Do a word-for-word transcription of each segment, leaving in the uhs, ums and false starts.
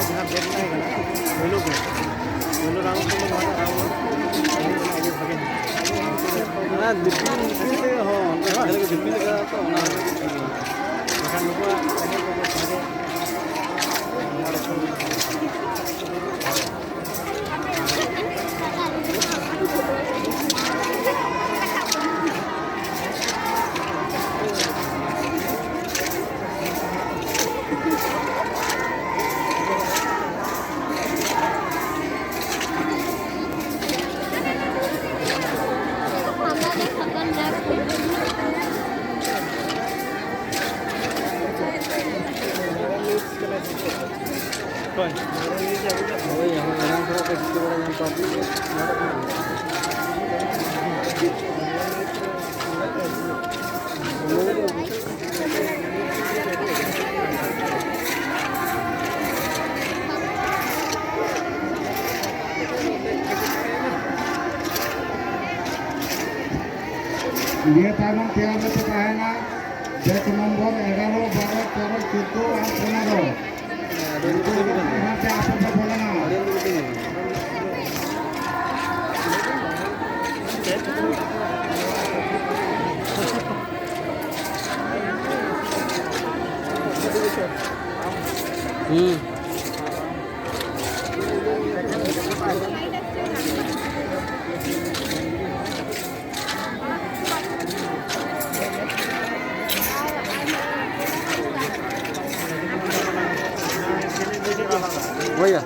ᱡᱟᱦᱟᱸ ᱵᱮᱜᱽ ᱛᱟᱦᱮᱸ ᱠᱟᱱᱟ, ᱯᱳᱭᱞᱳ ᱵᱮᱜᱽ, ᱯᱳᱭᱞᱳ ᱨᱟᱣᱩᱱᱰ ᱛᱮᱜᱮ ᱱᱚᱣᱟ ᱴᱟᱜ ᱨᱟᱣᱩᱱᱰ ᱟᱹᱰᱤ ᱵᱷᱟᱜᱮ ᱦᱮᱱᱟᱜᱼᱟ᱾ ᱦᱮᱸ, ᱫᱤᱯᱤᱞ, ᱫᱤᱯᱤᱞ ᱛᱮᱜᱮ, ᱦᱚᱸ, ᱚᱱᱠᱟ ᱦᱚᱸ ᱟᱞᱮ ᱫᱚ ᱫᱤᱯᱤᱞ ᱞᱮᱠᱟ ᱛᱚ, ᱚᱱᱟ ᱦᱚᱛᱮᱡ ᱛᱮᱜᱮ᱾ ᱵᱟᱠᱷᱟᱱ ᱱᱩᱠᱩᱣᱟᱜ ᱮᱱᱮᱡ ᱠᱚᱫᱚ ᱵᱷᱟᱜᱮ᱾ ᱦᱳᱭ, ᱦᱳᱭ, ᱮᱱᱟᱝ ᱠᱷᱚᱱᱟᱜ ᱠᱚ ᱪᱤᱠᱟᱹ ᱵᱟᱲᱟ ᱧᱟᱢ ᱠᱚᱣᱟ᱾ ᱱᱤᱭᱟᱹ ᱛᱟᱭᱱᱚᱢ ᱛᱮᱭᱟᱨ ᱨᱮᱠᱚ ᱛᱟᱦᱮᱱᱟ ᱵᱮᱪ ᱱᱚᱢᱵᱚᱨ ᱮᱜᱟᱨᱚ, ᱵᱟᱨᱚ, ᱛᱮᱨᱚ, ᱪᱳᱫᱽᱫᱳ ᱟᱨ ᱯᱚᱱᱮᱨᱚ᱾ ᱱᱩᱠᱩ ᱦᱟᱱᱛᱮ ᱟᱯᱮ ᱯᱮ ᱵᱚᱞᱚᱱᱟ᱾ ᱦᱩᱸ᱾ ᱦᱳᱭ ᱭᱟ᱾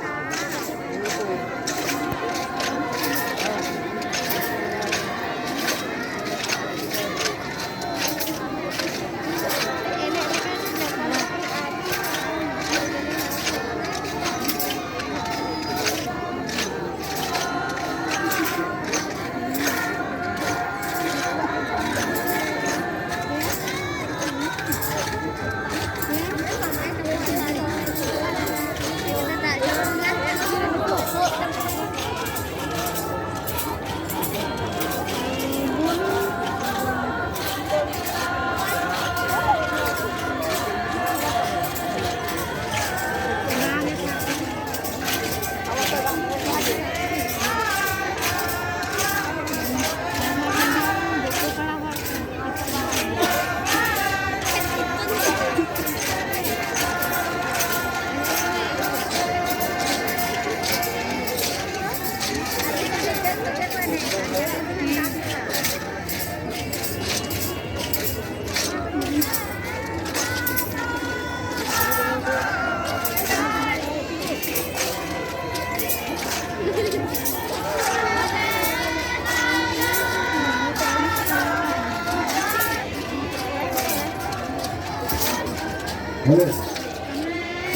ᱦᱮᱞᱳ᱾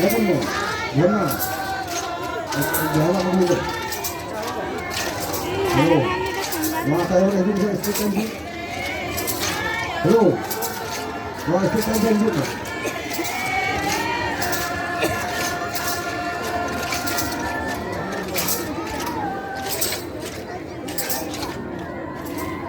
ᱮ ᱵᱚᱱᱫᱷᱩ, ᱡᱷᱚᱨᱱᱟ᱾ ᱡᱟᱦᱟᱱᱟᱜ ᱵᱚᱱ ᱞᱟᱹᱭ ᱫᱟ? ᱦᱮᱞᱳ᱾ ᱱᱚᱣᱟ ᱛᱟᱭᱚᱢ ᱨᱮ ᱦᱤᱡᱩᱜ ᱢᱮ, ᱥᱴᱮᱡ ᱴᱟᱭᱤᱢ ᱦᱤᱡᱩᱜ᱾ ᱦᱮᱞᱳ᱾ ᱱᱚᱣᱟ ᱥᱴᱮᱡ ᱴᱟᱭᱤᱢ ᱨᱮ ᱦᱤᱡᱩᱜ ᱢᱮ᱾